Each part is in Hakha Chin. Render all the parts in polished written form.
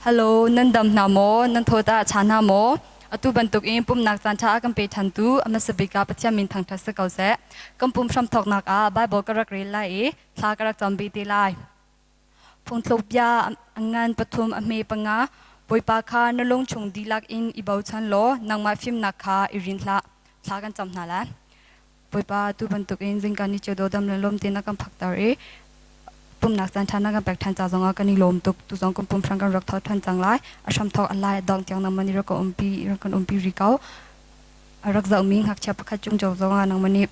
Hello, nan dam hna maw? Nan thaw tah a ṭha hna maw? Atu bantukin pumhnak caanṭha a kan pe ṭhantu a hmasa bik ah Pathian min thangṭhat si ko seh. Kan pum hramthawknak ah Baibal ka rak rel lai i thla ka rak cam ve te lai. Phungthluk bia a ngan pathum a hme panga Bawipa kha na lung chung dihlak in i bochan law nangmah fimnak kha i rin hlah. Thla kan cam hna lai. Bawipa tu bantukin zingka ni cio dawdam le lawm tein na kan phakter i pumnak caan ṭha na kan pek ṭhan ca zongah kan i lawm tuk. Tu zong kan pum hram kan rak tho ṭhan cang lai. A hramthawk a lai a dongh tiang nangmah nih rak ka umpi rak kan umpi rih ko. A rak zohmi ngakchia pakhat cung jo zongah nangmah nih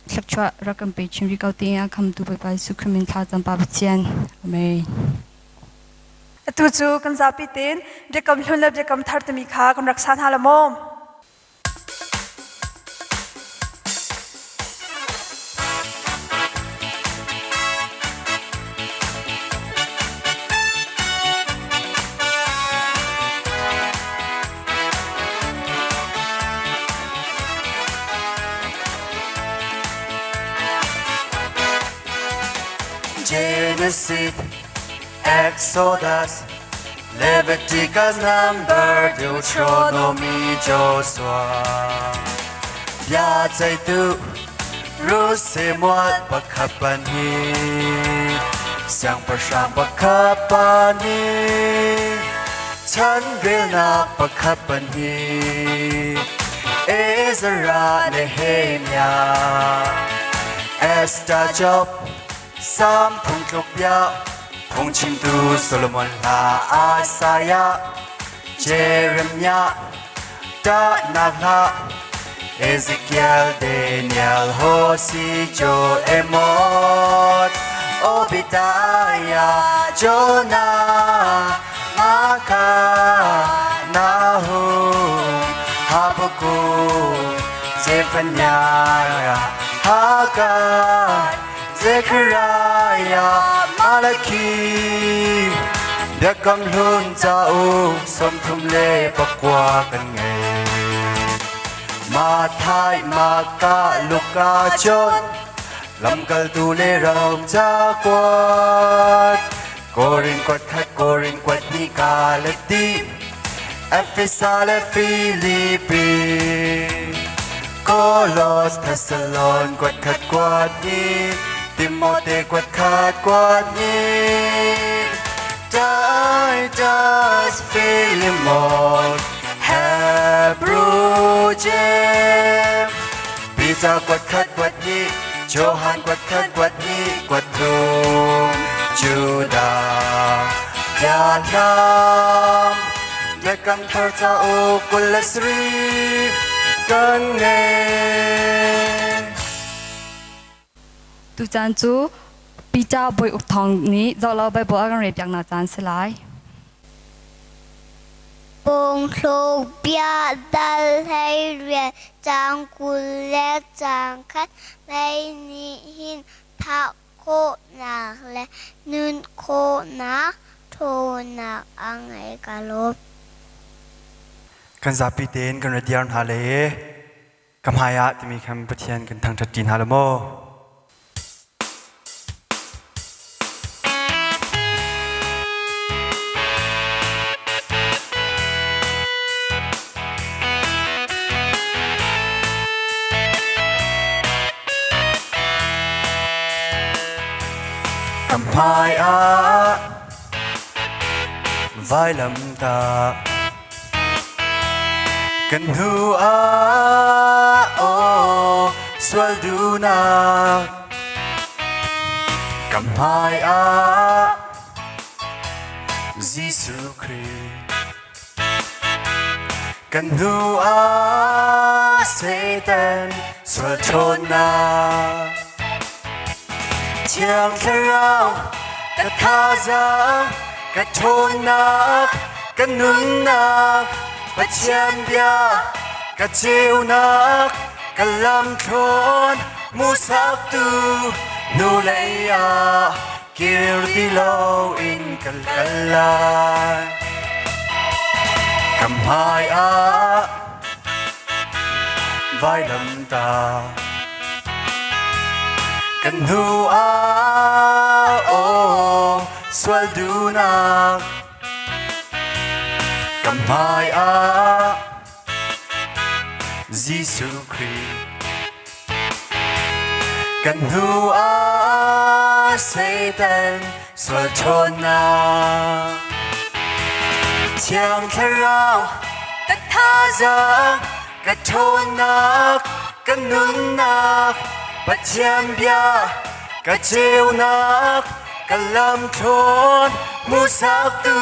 thluachuah rak kan pe chin rih ko tiah a khamtu Bawipa Jesuh Khrih min thla cam Pa Pathian. Amen. Atu cu kan zapi tein biakam hlun le biakam thar timi kha kan rak sa hna la maw? Genesis, Exodus, Leviticus, Number, Deuteronomy, Joshua. Bia ceitu Ruth Samuel pakhat pahnih Siangpahrang pakhat pahnih Chanrelnak pakhat pahnih Ezra Nehemiah Esther Job Sam phungtluk bia Phungchimtu Solomon hla Isaiah Jeremiah Ṭahnak hla Ezekiel Daniel Hosea Joel Amos Obadiah Jonah Micah Nahum Habakkuk Zephaniah Haggai Zekhariah Malakhi Biakam Hlun cauk 39 kan ngei. Mathai, Marka, Luka, John Lamkaltu le Rom cakuat Korin kuat khat, Korin kuat hnih Galati Efesa le Filipi Kolos, Thessalon kuat khat kuat hnih Timote kuat khat kuat hnih Titus, Philemon, Hebrew, James Peter kuat khat kuat hnih Johan kuat khat kuat hnih kuat thum Judah Biathlam Biakam Thar cauk 27 kan ngei. Tucaan cu Peter Bawi Uk Thawng nih zohlo Baibal a kan relpiaknak caan si lai. Pungthluk bia dal hlei rian caang 20 le caang khat mei nih hin thah khawhnak le nun khawhnak ṭhawnnak a ngei ka lawm. Kan zapi tein kan ra diar hna le ka hmai ah timi khan Pathian kan thangṭhat ṭi hna lo maw? Ka hmai ah vailamtah kan hnu ah aw sual duhnak ka hmai ah Jesuh Khrih Kan hnu ah Satan sual ṭhawnnak Thiang Thlarau ka thazaang ka ṭhawnnak ka nunnak Pathian bia ka ceunak ka lamthlawn hmuhsaktu hnulei ah kir ti loin ka kal lai. Ka hmai ah vailamtah kan hnu ah aw sual duhnak. Ka hmai ah Jesuh Khrih Kan hnu ah Satan sual ṭhawnnak Thiang Thlarau ka thazaang ka ṭhawnnak ka nunnak Pathian bia ka ceunak ka lamthlawn hmuhsaktu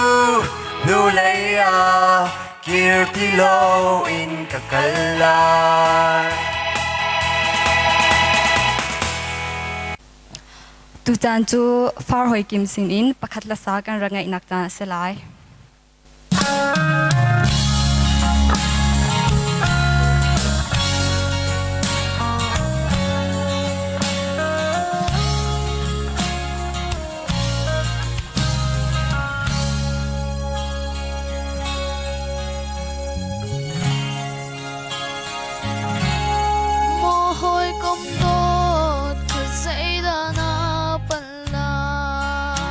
hnulei ah kir ti loin ka kal lai. Tucaan cu far hawikim sinin pakhat le sa kan rak ngeihnak caan a si lai. Maw hawikom dawt ka zeidah na palh lai?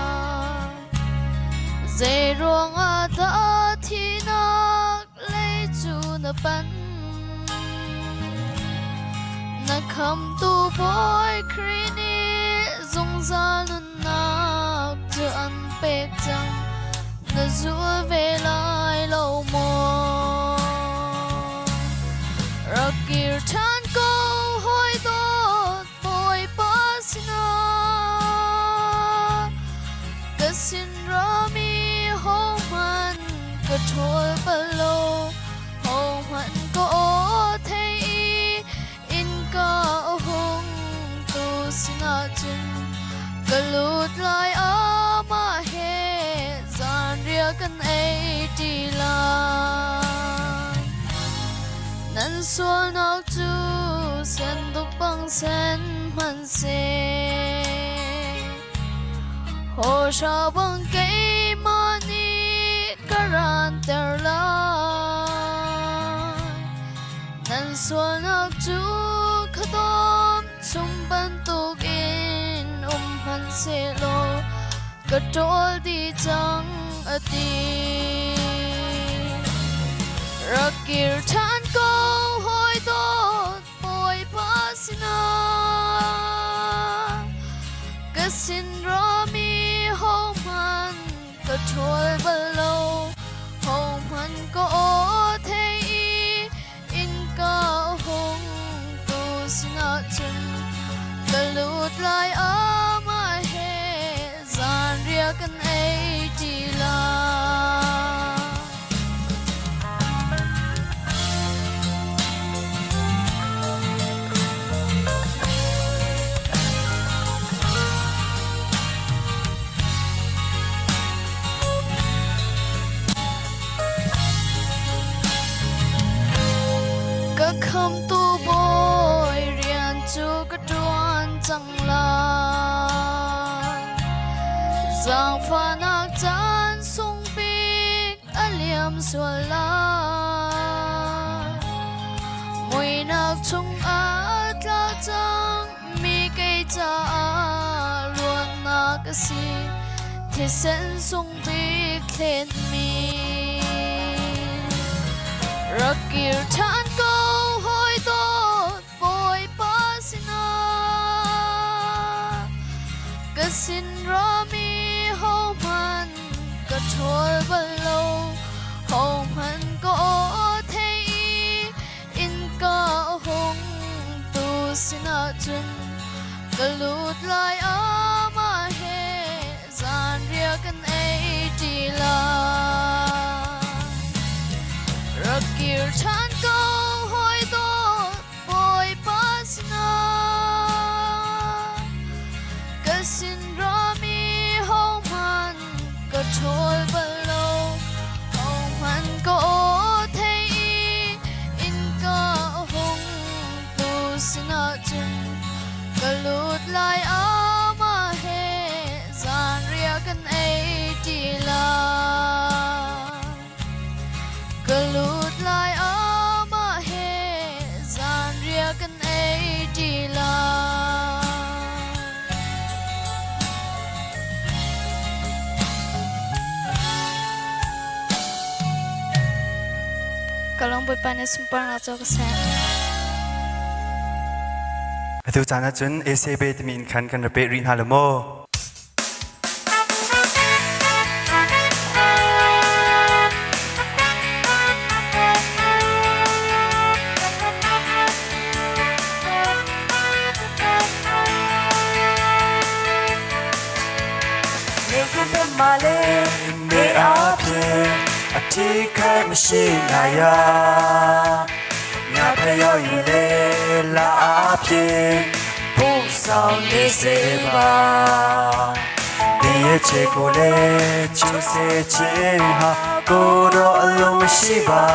Zeiruangah dah thihnak lei cu na panh? Na khamtu Bawi Khrih nih zungzal nunnak cu an pek cang. Na zul ve lai lo maw? Rak kir ṭhan ko hawi dawt Bawipa sinah ka sin rami hohmanh ka ṭhawl bal lo hohmanh ka aw thei i innka a hung tu sinah cun ka lut lai amah he zanriah kan ei ṭi lai. Nan sualnak cu senduk bang sen hmanhseh hawhra bang keimah nih ka ranter lai. Nan sualnak cu khuadawm chung bantukin um hmanhsehlaw ka ṭawl dih cang a ti. Rak kir ṭhan ko hawi dawt Bawipa sinah ka sin rami hohmanh ka ṭhawl bal lo hohmanh ka aw thei i innka hung tu sinah cun ka lut lai amah he zanriah kan ei ṭi lai. Ka khamtu Bawi rian cu ka ṭuan cang lai. Zaangfahnak caan sung bik a liam sual lai. Muihnak chungah tla cang mi kei caah luatnak a si. Thisen sung bik thlenmi. Rak kir ṭhan ko hawi dawt Bawipa sinah ka sin rami hohmanh ka ṭhawl bal lo hohmanh ka aw thei i innka hung tu sinah cun ka lut lai amah he zanriah kan ei ṭi lai. Rak kir ṭhan ko hawi dawt Bawipa sinah ka sin rami hohmanh ka ṭhawl bal lo hohmanh ka aw thei i innka hung tu sinah cun ka lut lai amah he zanriah kan ei ṭi lai. Ka lut lai amah he zanriah kan ei ṭi lai. Bawipa nih sunparnak cu ka seh. Atu caan ahcun ACB timi in khan kan ra peh rih hna lo maw? နေအပြင်အထီးခိုက်မရှိနိုင်ရညဖရောက်ရင်လေလာအပြင်ပူဆောင်နေစေပါဒီရဲ့ချေကိုလေချူစေခြင်းဟာကိုတော့အလုံးမရှိပါ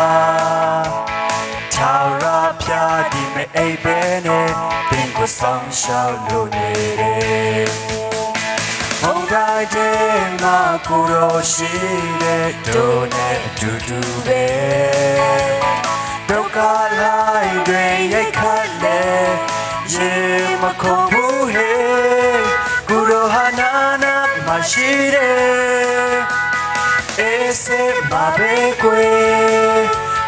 ထာဝရဖျားဒီမအိပ်ပဲနဲ့တင်ကိုဆောင်ရှောက်လို့နေတယ် ဘုံတိုင်းတဲ့ငါကိုရောရှိတဲ့တို့နဲ့အတူတူပဲဒုက္ခလိုက်တွေရိုက်ခတ်လေရေမခုန်ဘူးဟေကိုရောဟာနာနာမရှိတဲ့အေးစေမပဲကွယ်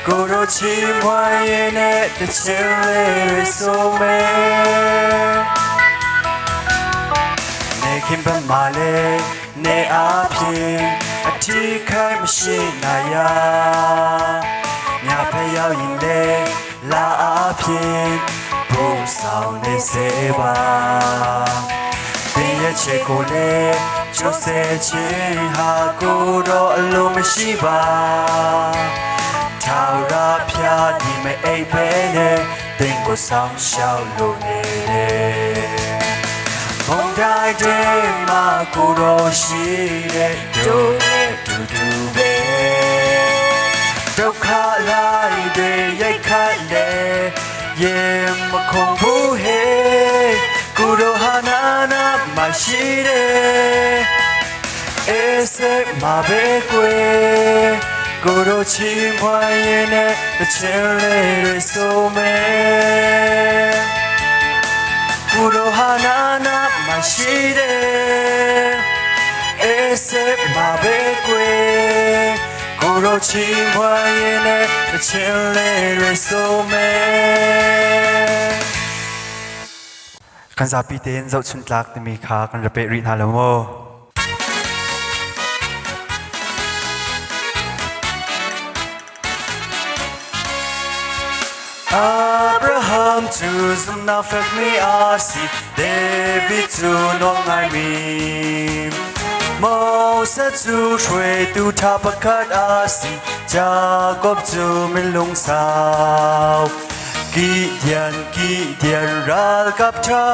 ကိုရောချီမွန်ရင်နဲ့တချင်လေးတွေဆိုမယ် နေခင်ပမာလေနေအပြင်အထီးခိုက်မရှိနိုင်ရညဖက်ရောက်ရင်လေလာအပြင်ပူဆောင်နေစေပါတင်ရဲ့ချေကိုလေကျိုးစေခြင်းဟာကိုတော့အလိုမရှိပါထာဝရဖျားဒီမအိပ်ပဲနဲ့တင်ကိုဆောင်ရှောက်လို့နေတယ် ဘုံတိုင်းတဲ့မှာကိုရောရှိတဲ့တို့နဲ့တူတူပဲဒုက္ခလိုက်တွေရိုက်ခတ်လေရေမခုန်ဘူးဟေကိုရောဟာနာနာမရှိတဲ့အေးစေမပဲကွယ်ကိုရောချီမွန်ရင်နဲ့တချင်လေးတွေဆိုမယ် ကိုရိုဟာနာနာမရှိတဲ့အေးစေမပဲကွယ်ကိုရိုချီမွန်ရင်နဲ့တချင်လေးတွေဆိုမယ် Kan zapi tein zohchun tlak timi kha kan ra peh rih hna lo maw? Abraham cu zumhnak fekmi a si, David cu nawlngaimi. Moses cu hruaitu ṭha pakhat a si, Jakob cu milungsau. Gideon, Gideon ralkap ṭha,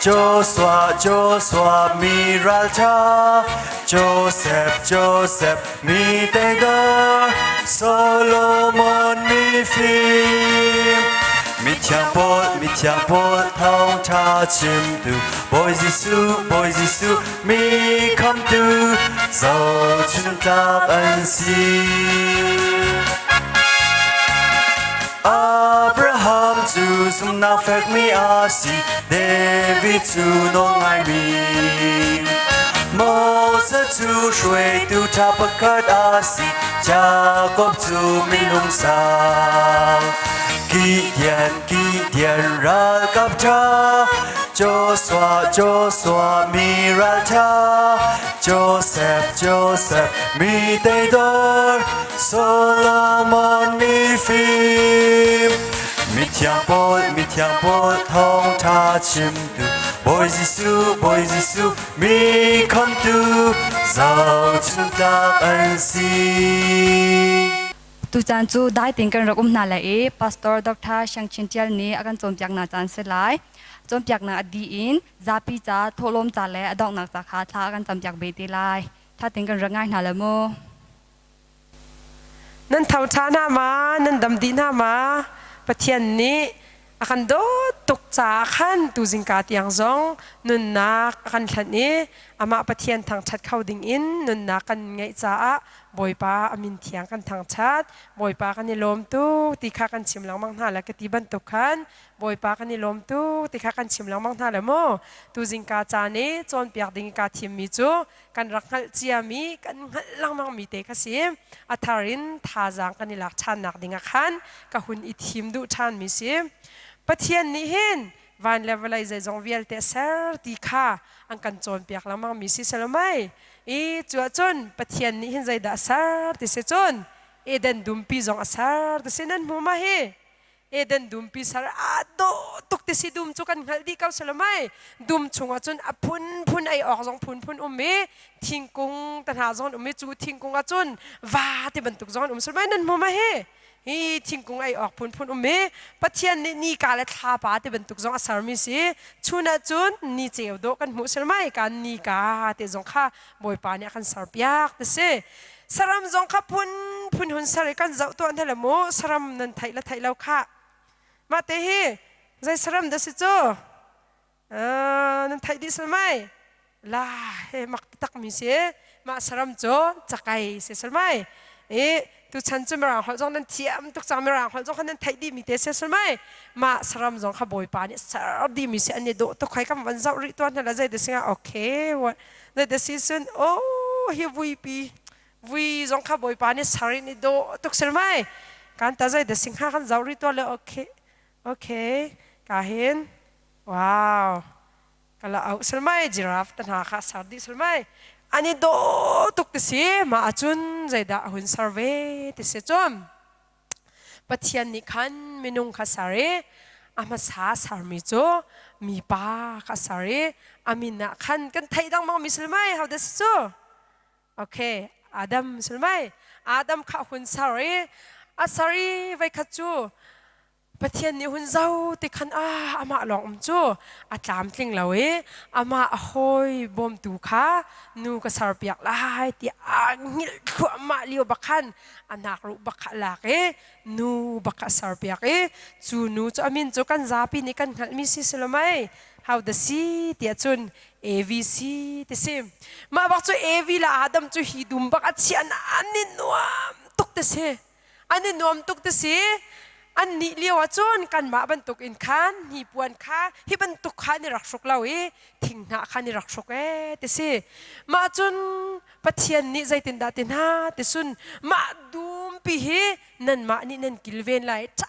Joshua, Joshua mi ralṭha, Joseph, Joseph mi teidor, Solomon mifim. Mithiang pawl, mithiang pawl thawngṭha chimtu, Bawi Jesuh, Bawi Jesuh mi khamtu, zohchunhtlak an si. Abraham cu zumhnak fekmi a si, David cu nawlngaimi. Moses cu hruaitu ṭha pakhat a si, Jakob cu minung sang. Gideon, Gideon ralkap ṭha, Joshua, Joshua mi ralṭha, Joseph, Joseph mi teidor, Solomon mifim. Mithiang pawl, mithiang pawl thawngṭha chimtu, Bawi Jesuh, Bawi Jesuh mi khamtu, zohchunhtlak an si. Tucaan cu dai tein kan rak um hna lai i Pastor Dr. Siang Chin Tial nih a kan cawnpiaknak caan si lai. Cawnpiaknak a dih in zapi ca, thawhlawm ca le a donghnak ca kha thla a kan campiak ve te lai. Tha tein kan rak ngai hna lai mu. Nan tho ṭha hna ma? Nan dam dih hna ma? Pathian nih a kan dawt tuk. tuk caah khan tuzingka tiang zong nunnak a kan hlanh i amah Pathian thangṭhat kho dingin nunnak kan ngeih caah Bawipa a min thiang kan thangṭhat. Bawipa kan i lawm tuk ti kha kan chim lengmang hna le ka ti bantuk khan Bawipa kan i lawm tuk ti kha kan chim lengmang hna le mu. Tuzingka caan i cawnpiak ding i kaa thimmi cu kan rak hngalh ciami kan hngalh lengmangmi te kha si. A thar in thazaang kan i lak ṭhannak ding ah khan ka hun i thim duh ṭhanmi si. Pathian nih hin van le vawlei zeizong vialte a ser ti kha an kan cawnpiak lengmangmi si salomai. I cu ahcun Pathian nih hin zeidah a ser ti si cun Eden dumpi zong a ser ti si nan hmu ma hi? Eden dumpi ser aa dawh tuk ti si dum cu kan hngalh dih ko salomai. Dum chungah cun a phunphun ei awk zong phunphun um i thingkung te hna zong an um i cu thingkung ah cun va ti bantuk zong an um salomai nan hmu ma hi? Hi thingkung ei awk phunphun um i Pathian nih nika le thlapa ti bantuk zong a sermi si. Chun ah cun ni ceu dawh kan hmuh sirmai kan nika te zong kha Bawipa nih a kan serpiak ti si. Saram zong kha phunphun hun ser i kan zoh tuah hna le mu saram nan theih le theih lo kha. Mah te hi zei saram dah si cu? Nan theih dih salmai la he mak taktak mi si mah saram cu cakai si salmai i tuchan cu mirang holh zong nan thiam tuk cang mirang holh zong kha nan theih dih mi te si salmai mah saram zong kha bawipa nih ser dih mi si an i dawh tuk hai kam van zoh rih tuan hna la zei de singa okay what zei de si sun oh hi vuipi vui zong kha bawipa nih ser in i dawh tuk salmai kan ta zei de singha kan zoh rih tuan le okay okay ka hin Wow. Kala au salmai giraffe ta hna kha sar dih salmai. An i dawh tuk ti si. Mah ahcun zeidah a hun ser ve ti si cun. Pathian nih khan minung kha ser i a hmasa sermi cu mipa kha ser i a min ah khan kan theih dangmang mi salmai how dah si cu? Okay, Adam salmai. Adam kha hun ser i a ser i voikhat cu Pathian nih hun zo ti khan ah amah lawng um cu a tlamtling lo i amah a hawi bawmtu kha nu ka serpiak lai tiah aa hngilh thluahmah lio bak khan a nakruh bak kha a lak i nu bak kha a serpiak i cu nu cu a min cu kan zapi nih kan hngalhmi si si lo mei how the si tiah cun AVC ti si mah bak cu AV le Adam cu hi dum bak a chiah na an i nuam tuk ti si An i nuam tuk ti si. An nih lio ah cun kanmah bantuk in khan hnipuan kha hi bantuk kha an i rak hruk lo i thinghnah kha an i rak hruk ee ti si. Mah cun Pathian nih zeitindah ti hna ti cun mah dumpi hi nanmah nih nan kilven lai ṭha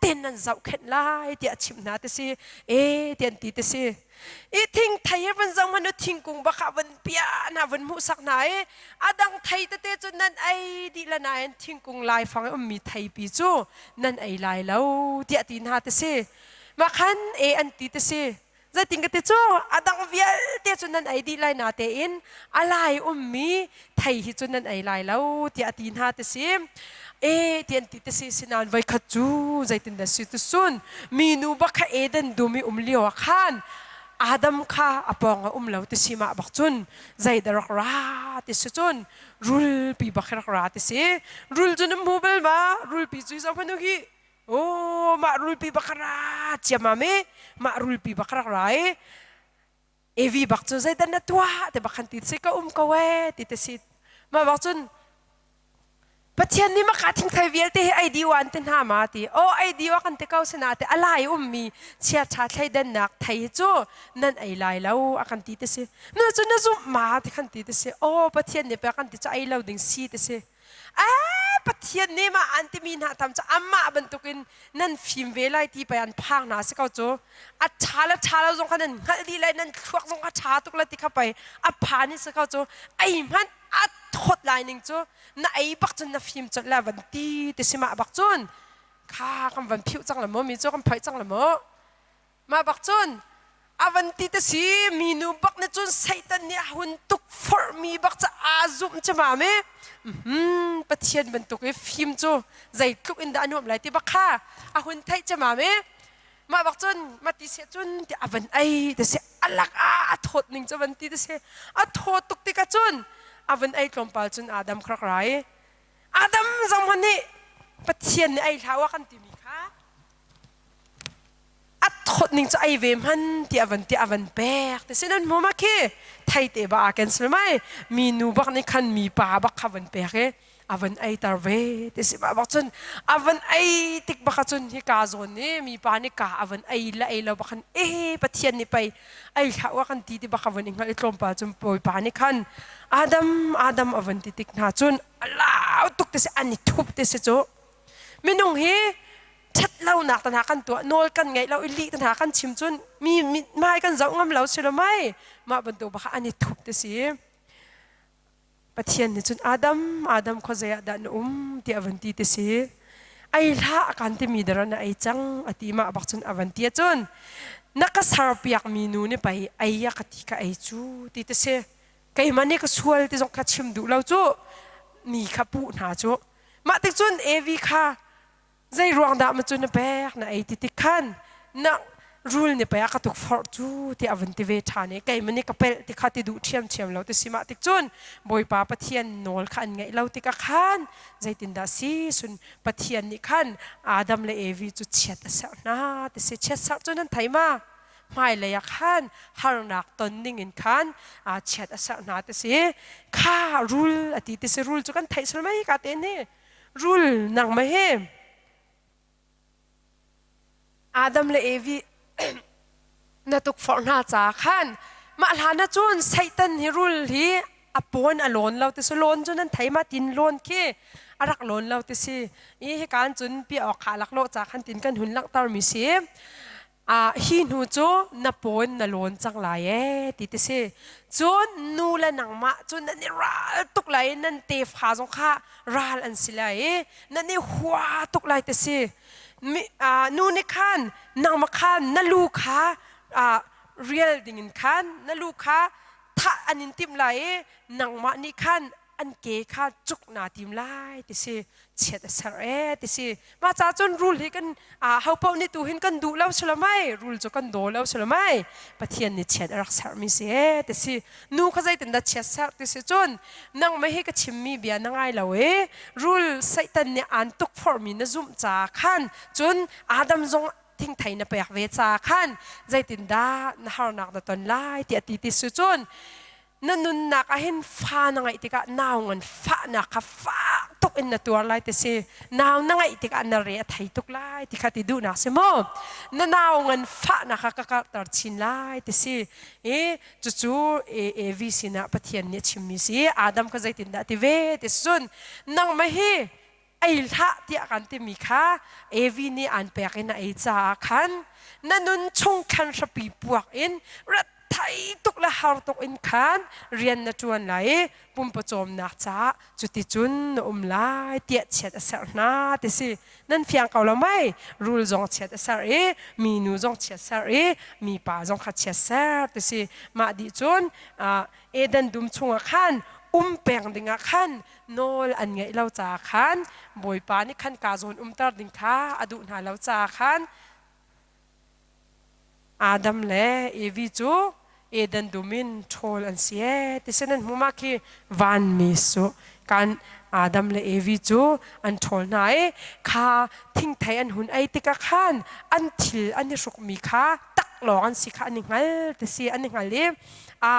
tein nan zohkhenh lai tiah a chimh hna ti si. Ee ti an ti ti si. I thingthei hi van zoh hmanh u thingkung bak ah van piah hna van hmuhsak hna i a dang thei tete cu nan ei dih la nain thingkung laifang i ummi theipi cu nan ei lai lo tiah ti hna ti si. Mah khan e an ti ti si. Zeitin ka ti cu a dang vialte cu nan ei dih lai natein a lai ummi thei hi cu nan ei lai lo tiah a ti hna ti si. E ti an ti ti si sinain voikhat cu zeitindah si tu sun minu bak kha Eden dum i um lio ah khan Adam kha a pawng ah um lo ti si mah bak cun zeidah rak ra ti si cun rulpi bak hi rak ra ti si rul cu na hmu bal ma rulpi cu zoh hmanh u hi oh mah rulpi bak kha ra ciammam i mah rulpi bak kha rak ra i Evi bak cu zeidah na tuah ti bak khan ti si ka um ko ee ti te si mah bak cun Pathian nih maka thingthei vialte hi ei dih an ti hna ma ti aw ei dih kan ti ko sina te alai ummi chia tha thleidannak thei hi cu nan ei lai lo a kan ti te si na cu na zumh ma ti khan ti te si aw Pathian nih pek kan ti cu ei lo ding si te si Ee, Pathian nih mah an timi hna tam cu amah bantukin nan fim ve lai ti pei an phang hna si ko cu. A ṭha le ṭha lo zong kha nan hngalh dih lai, nan thluak zong kha ṭha tuk lai ti kha pei a phan hi si ko cu. Ei hmanh a thawt lai ning cu na ei bak cun na fim colh lai van ti ti si mah bak cun kha kan van phiuh cang la maw mi cu kan phoih cang la maw. Mah bak cun a van ti te si minu bak nih cun Satan nih a hun tuk forhmi bak cu aa zumh cimam i Pathian bantuk i fim cu zeitluk in dah a nuam lai ti bak kha a hun theih cimam i mah bak cun mati seh cun ti a van ei te si a lak ah a thawt ning cu van ti te si a thawt tuk tikah cun a van ei tlawmpal cun Adam kha rak ra i Adam zong hmanh nih Pathian nih ei hlah u a kan timi kha a thawt. ning cu ei ve hman ti a van ti a van pek ti si nan hmu ma khi thei te ba a cancel mai mi nu bak nih khan mi pa bak kha van pek i a van ei tar ve ti si ma bak cun a van ei tik bak cun hi ka zawn ni mi pa nih ka a van ei la ei lo bak khan e Pathian nih pei ei hlah wa kan ti ti bak a van i hngalh i tlawmpal cun Bawipa nih khan Adam Adam a van ti tik hna cun a lau tuk ti si an i thup ti si cu minung hi ṭhat lonak te hna kan tuah nawl kan ngeih lo i lih te hna kan chim cun mi hmai kan zoh ngam lo si lo mai mah bantuk bak an i thup ti si Pathian nih cun Adam Adam khuazei ah dah na um tiah a van ti ti si ei hlah a kan timi dara na ei cang a ti mah bak cun a van ti cun na ka serpiak mi nu nih pei ei a ka ti ka ei cu ti ti si keimah nih ka sual ti zong kha chim duh lo cu mi kha puh hna cu mah tik cun Evi kha zei ruang dah ma cu na pek na ei ti tik khan na rul nih pei a ka tukforh cu ti a vun ti ve ṭhan i keimah nih ka pelh ti kha ti duh ṭhiamṭhiam lo ti si mah tik cun Bawipa Pathian nawl kha an ngaih lo tikah khan zeitindah si sun Pathian nih khan Adam le Evi cu chiat a serh hna ti si chiat serh cu nan thei ma hmailei ah khan harnak ton ding in khan chiat a serh hna ti si kha rul a ti ti si rul cu kan theih sul mei ka te ni rul nang ma he Adam le Evi na tukforh hna ca khan mah hlan ah cun Satan hi rul hi a pawn a lawn lo ti si lawn cu nan thei ma tin lawn khi a rak lawn lo ti si i hikan cun pi awk kha lak lo ca khan tin kan hun langhter mi si hi hnu cu na pawn na lawn cang lai ee ti ti si cun nu le nangmah cu nan i ral tuk lai i nan tefa zong kha ral an si lai i nan i hua tuk lai ti si nu nih khan nangmah khan na lu kha rial dingin khan na lu kha thah an in timh lai i nangmah nih khan an ke kha cuk naa tim lai ti si chiat a ser e ti si mah ca cun rul hi kan ho paoh nih tu hin kan duh lo si lo mai rul cu kan daw lo si lo mai Pathian nih chiat a rak sermi si e ti si nu kha zeitin dah chiat ser ti si cun nang mei hi ka chimmi bia na ngai lo e rul Satan nih aan tukforhmi na zumh caah khan cun Adam zong thingthei na pek ve caah khan zeitindah na harnak na ton lai tiah ti ti si cun na nunnak ah hin fa na ngeih tikah nau ngan fahnak kha fak tuk in na tuar lai ti si nau na ngeih tikah na re a thei tuk lai ti kha ti duhnak si maw na nau ngan fahnak kha ka karhter chin lai ti si i cucu AAV sinah Pathian nih a chimmi si Adam kha zeitindah ti ve ti cun nangmah hi ei hlah tiah kan timi kha Evi nih aan pek in a ei caah khan na nun chung khan hrapi puak in rat thai tuk le har tuk in khan rian na ṭuan lai i pumpawcawmnak caah cuticun na um lai tiah chiat a serh hna ti si nan fiang ko lo mei rul zong chiat a serh i minu zong chiat serh i mipa zong kha chiat ser ti si mah dih cun Eden dum chungah khan um peng dingah khan nawl an ngeih lo caah khan Bawipa nih khan kaa zawn umter ding kha a duh hna lo caah khan Adam le Evi cu Eden dum in ṭhawl an si ee ti sin an hmu ma khi vanmi su kan Adam le Evi cu an ṭhawl hna i kha thingthei an hun ei tikah khan an thil an i hrukmi kha taklawng an si kha an i hngal ti si an i hngal i a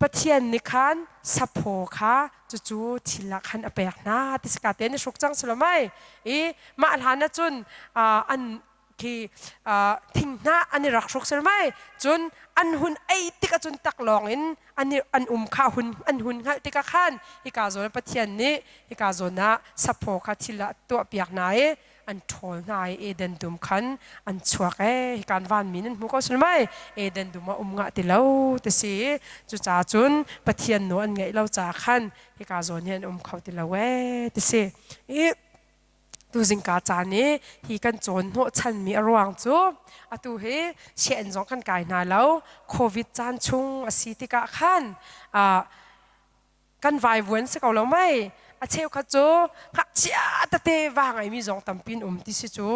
Pathian nih khan saphaw kha cucu thil ah khan a pek hna ti si ka te an i hruk cang si lo mei i mah hlan ah cun an khi thinghnah an i rak hruk si lo mei cun an hun ei tik ahcun taklawng in an an um kha hun an hun hngalh tikah khan hika zawn Pathian nih hika zawn ah saphaw kha thil ah tuahpiak hna i an ṭhawl hna i Eden dum khan an chuak ee hikan vanmi nan hmu ko sul mai Eden dum ah um ngah ti lo ti si cucaah cun Pathian nawl an ngaih lo caah khan hika zawn hi an um kho ti lo ee ti si i tuzing ka caan i hi kan cawn hnawh chanmi a ruang cu atu hi sian zong kan kai hna lo covid caan chung a si tikah khan kan vaivuan si ko lo mei a cheukhat cu ngakchia tete va ngeimi zong tampi an um ti si cu.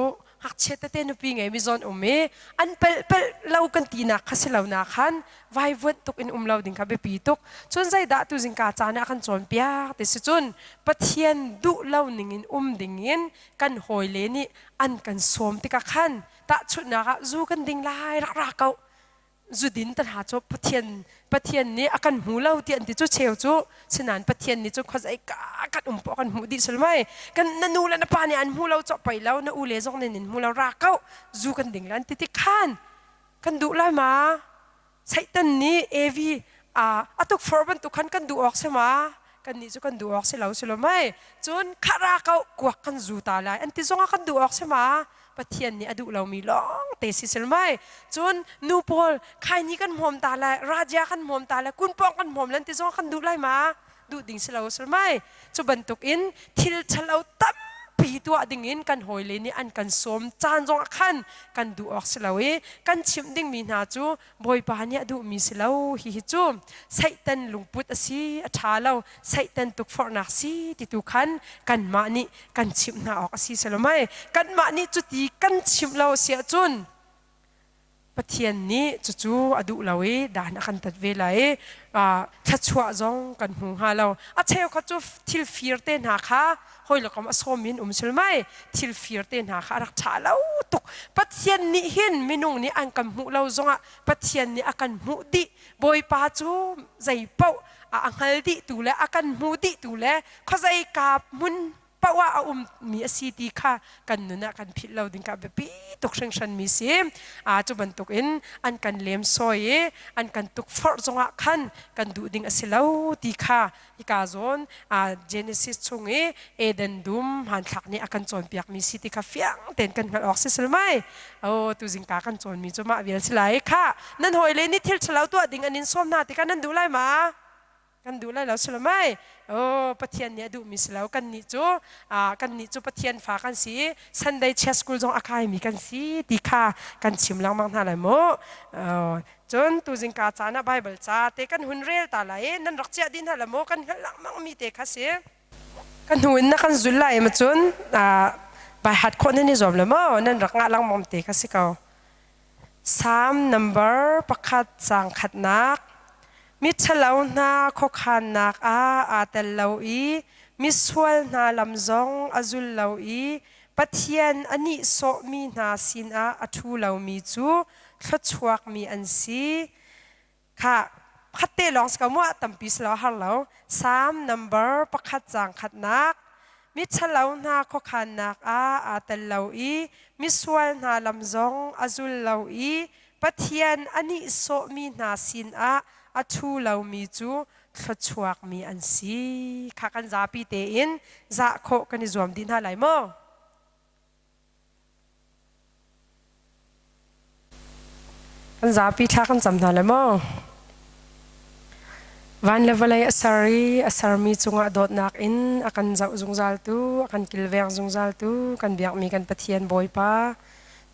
Ngakchia tete nupi ngei mi zawn um i an pel pel lo kan tinak kha si lo na khan vaivuanh tuk in um lo ding kha biapi tuk. Cun zeidah tu zingka caan ah kan cawnpiak ti si cun Pathian duh lo ning in um ding in kan hawile nih an kan sawm tikah khan tahchunhnak ah zu kan ding lai rak ra ko zudin tan ha cu Pathian Pathian nih a kan hmu lo ti an ti cu cheu cu sinan Pathian nih cu khuazei ka kan um poh kan hmuh dih sul mai kan na nu le na pa nih an hmu lo cawh pei lo na u le zong nih nin hmu lo ra ko zu kan ding lan ti ti khan kan duh lai ma Satan nih Evi a tukforh bantuk khan kan duh awk si ma kan nih cu kan duh awk si lo si lo mei cun kha ra ko kuak kan zu ta lai an ti zongah kan duh awk si ma Pathian nih a duh lomi lawng te si sil mai cun nu pawl khaini kan hmawm ta lai raja kan hmawm ta lai kunpawng kan hmawm lan ti zong kan duh lai ma duh ding si lo sil mai cu bantuk in thil ṭhalo tampi tuah ding in kan hawile nih an kan sawm caan zong ah khan kan duh awk si lo i kan chimh dingmi hna cu Bawipa nih a duhmi si lo hihi cu Satan lungput a si a ṭha lo Satan tukforhnak si ti tu khan kanmah nih kan chimh hna awk a si si lo mei kanmah nih cuti kan chimh lo a si ahcun Pathian nih cucu a duh lo i dan a kan tat ve lai i thluachuah zong kan hmu hnga lo. A cheukhat cu thil fir te hna kha hawi le kom a sawm in um sul mai thil fir te hna kha a rak ṭha lo tuk. Pathian nih hin minung nih an kan hmuh lo zongah Pathian nih a kan hmuh dih. Bawipa cu zei paoh a hngal dih tu le a kan hmu dih tu le khuazei ka hmun paoh ah a ummi a si ti kha kan nun ah kan philh lo ding kha biapi tuk hringhran mi si. Cu bantuk in an kan lem sawi i an kan tukforh zongah khan kan duh ding a si lo ti kha hika zawn Genesis chung i Eden dum hmanthlak nih a kan cawnpiak mi si ti kha fiang tein kan hngalh awk si sil mai. O tu zingka kan cawn mi cu mah vial si lai kha nan hawile nih thil ṭhalo tuah ding an in sawm hna tikah nan duh lai ma? Kan duh lai lo si lo mai. Oh, Pathian nih a duhmi si lo. Kan nih cu kan nih cu Pathian fa kan si i Sunday Church School zong a kaimi kan si ti kha kan chim lengmang hna lai mu. Cun tuzingka caan ah Bible ca te kan hun rel ta lai i nan rak ciah dih hna la mu kan hngalh lengmang mi te kha si. Kan hnu in na kan zul lai ma cun bai hat khawh nan i zuam le maw nan rak ngah lengmang te kha si ko. Salm number pakhat caang khatnak. Miṭhalo hna khuakhannak ah aa tel lo i misual hna lam zong a zul lo i Pathian a nihsawhmi hna sinah a ṭhu lomi cu thluachuakmi an si. Khah, khatte lawng si ko mu tampi si lo a har lo. Salm number pakhat caang khatnak. Miṭhalo hna khuakhannak ah aa tel lo i misual hna lam zong a zul lo i Pathian a nihsawhmi hna sinah a ṭhu lomi cu thluachuakmi an si. Kha kan zapi tein zah khawh kan i zuam dih hna lai maw? Kan zapi thla kan cam hna lai maw? Van le vawlei a ser i a sermi cungah dawtnak in a kan zoh zungzaltu, a kan kilveng zungzaltu, kan biakmi kan Pathian Bawipa,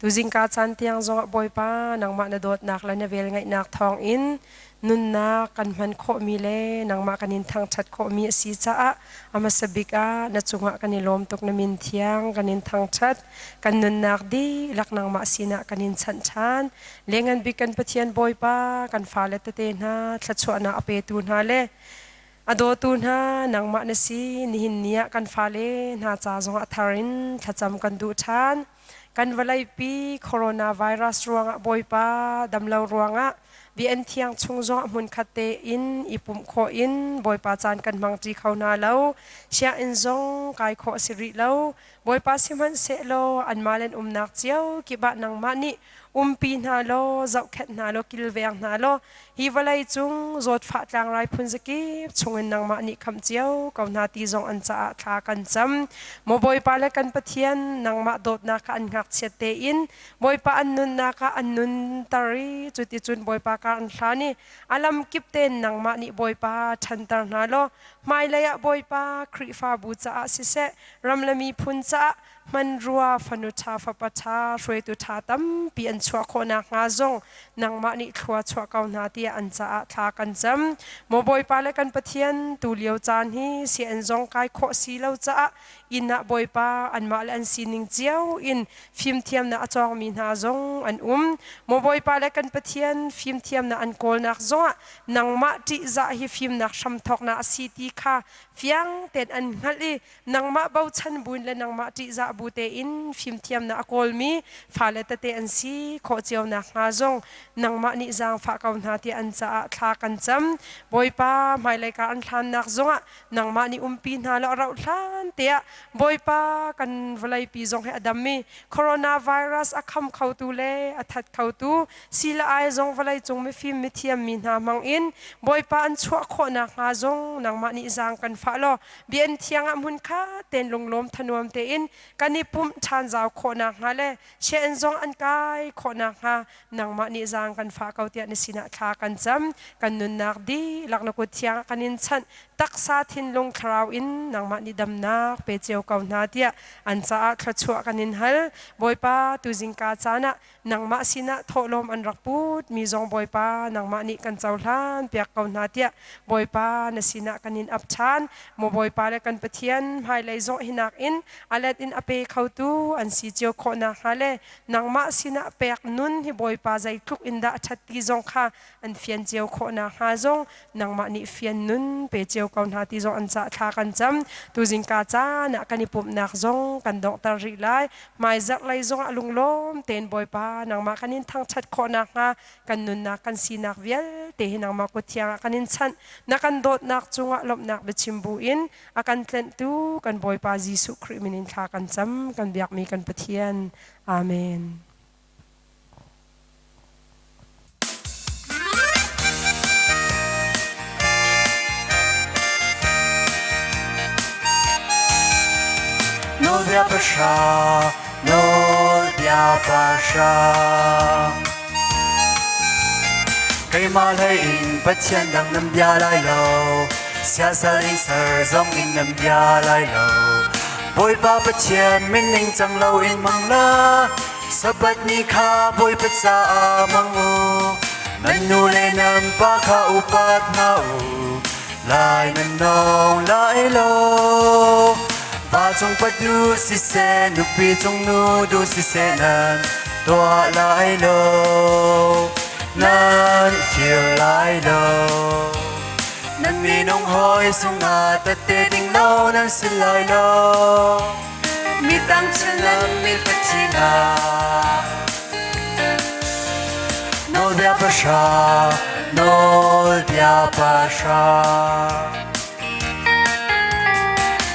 Tuzingka caan tiang zongah Bawipa nangmah na dawtnak le na velngeihnak thawngin nunnak kan hman khawhmi le nangmah kan in thangṭhat khawhmi a si caah a hmasa bik ah na cungah kan i lawm tuk na min thiang kan in thangṭhat kan nunnak dihlak nangmah sinah kan in chanh ṭhan lengan bik kan Pathian Bawipa kan fale tete hna thluachuahnak a petu hna le A dawtu hna nangmah na si nihin ni ah kan fale hna ca zongah thar in thlacam kan duh ṭhan. Kan vawleipi coronavirus ruangah Bawipa damlo ruangah bian thiang chung zongah hmunkhat tein i pumh khawh in Bawipa caan kan hmangṭi kho hna lo. Sianginn zong kai khawh a si rih lo. Bawipa sihmanhsehlaw anmah le an umnak cio kip ah nangmah nih umpi hna law zohkhenh hna law kilveng hna law hi vawlei cung zawtfah tlangrai phun zakip chungin nangmah nih khamh cio ko hna ti zong an caah thla kan cam. Maw Bawipa le kan Pathian nangmah dawtnak kha an ngakchiat tein Bawipa an nunnak ah an nunter i cuticun Bawipa kar an hlan i a lamkip tein nangmah nih Bawipa ṭhanter hna law hmailei ah Bawipa Khrihfabu caah siseh ram le miphun caah hmanrua fanu ṭha fapa ṭha hruaitu ṭha tampi an chuah khawh nakhnga zong nangmah nih thlua chuah ko hna tiah an caah thla kan cam. Maw Bawipa le kan Pathian, tu lio caan hi sian zong kai khawh si lo caah inn ah Bawipa anmah le an sining cio in fimthiamnak a cawngmi hna zong an um. Maw Bawipa le kan Pathian, fimthiamnak an kawlnak zongah nangmah ṭihzah hi fimnak hramthawknak a si ti kha fiang tein an hngalh i nangmah bochan buin le nangmah ṭihzah bu tein fimthiamnak a kawlmi fale tete an si khawh cio nakhnga zong nangmah nih zaangfah ko hna tiah an caah thla kan cam. Bawipa, hmailei ka an hlannak zongah nangmah nih umpi hna law a rauh hlan tiah Bawipa kan vawleipi zong hi a dam i coronavirus a kham khotu le a that khotu sila ai zong vawleicung mifim mithiam mi hna hmang in Bawipa an chuah khawh nakhnga zong nangmah nih zaang kan fah law bian thiang ah hmun kha ten lunglawm thanuam tein kan i pumh ṭhan zau khawh nakhnga le sian zong an kai khawh nakhnga nangmah nih zaang kan fah ko tiah na sinah thla kan cam. Kan nunnak dihlak na kut thiang ah kan in chanh. Taksa thinlung thlarau in nangmah nih damnak pe cio ko hna tiah an caah thluachuah kan in hal. Bawipa, tuzingka caan ah nangmah sinah thawhlawm an rak put mi zong Bawipa nangmah nih kan cohlan piak ko hna tiah Bawipa na sinah kan in ap ṭhan. Maw Bawipa le kan Pathian, hmailei zong hinak in a let in a pe khotu an si cio khawh nakhnga le nangmah sinah pek nun hi Bawipa zeitluk in dah a ṭhat ti zong kha an fian cio khawh nakhnga zong nangmah nih fian nun pe cio ko hna ti zong an cah thla kan cam. Tuzingka caan ah kan i pumhnak zong kan donghter rih lai. Hmaizarh lei zong ah lunglawm tein Bawipa nangmah kan in thangṭhat khawh nakhnga kan nunnak kan sinak vialte hi nangmah kut thiang ah kan in chanh. Na kan dawtnak cungah lawmhnak biachim bu in a kan tlenhtu kan Bawipa Jesuh Khrih min in thla kan cam kan biakmi kan Pathian. Amen. Nawlbia pahra, nawlbia pahra. Keimah hlei in Pathian dang nan bia lai lo, siasal in ser zong in nan bia lai lo. Bawipa Pathian min ningcang lo in hmang la, Sabbath ni kha Bawipa caah hmang u. Nan nu le nan pa kha upat hna u, lai nan nong lai lo. Va cung pa du siseh, nupi cung nu du siseh nan tuah lai lo. Nan fir lai lo. Nan minung hawi sungah tette ding lo nan si lai lo. Midang nan mi fathina. Nawlbia pahra, nawlbia pahra.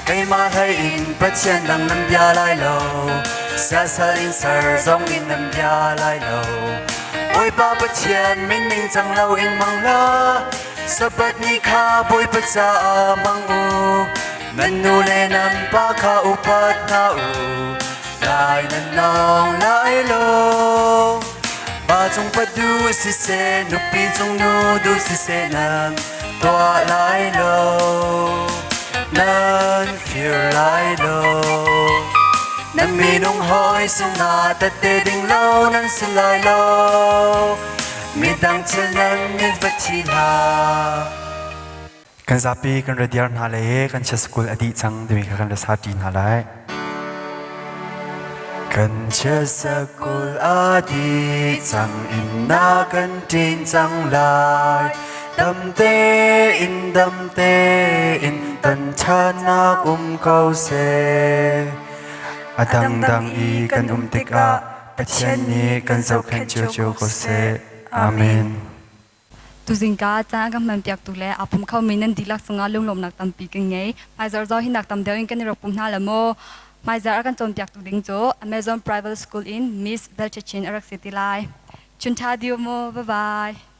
Keimah hlei in Pathian dang nan bia lai lo, siasal in ser zong in nan bia lai lo. Bawipa Pathian min ningcang lo in hmang la, Sabbath ni kha Bawipa caah hmang u. Nan nu le nan pa kha upat hna u, lai nan nong lai lo. Pa cung pa du siseh, nupi cung nu du siseh nan tuah lai lo. Nan fir lai lo. Nan minung hawi sinah tette ding lo nan si lai lo. Midang thil nan mit va thi hlah. Kan zapi kan radiar hna le kan chia school a dih cang timi kha kan ra sa ṭi hna lai. Kan chia sakul a dih cang in na kan ṭin cang lai. Dam tein dam tein tan ṭhannak um ko seh. A dangdang i kan um tikah Pathian nih kan zohkhenh ciocio ko seh. Amen. Tuzingka caan a kan hmanpiaktu le aa pum khomi nan dihlak cungah lunglawmhnak tampi kan ngei. Hmaizarh zong hi nak tam deuh in kan i rak pum hna la maw? Hmaizarh a kan cawnpiaktu ding cu Amazon Private School in Miss Belchachin a rak si ti lai. Chun ṭha diu mu. Bye bye.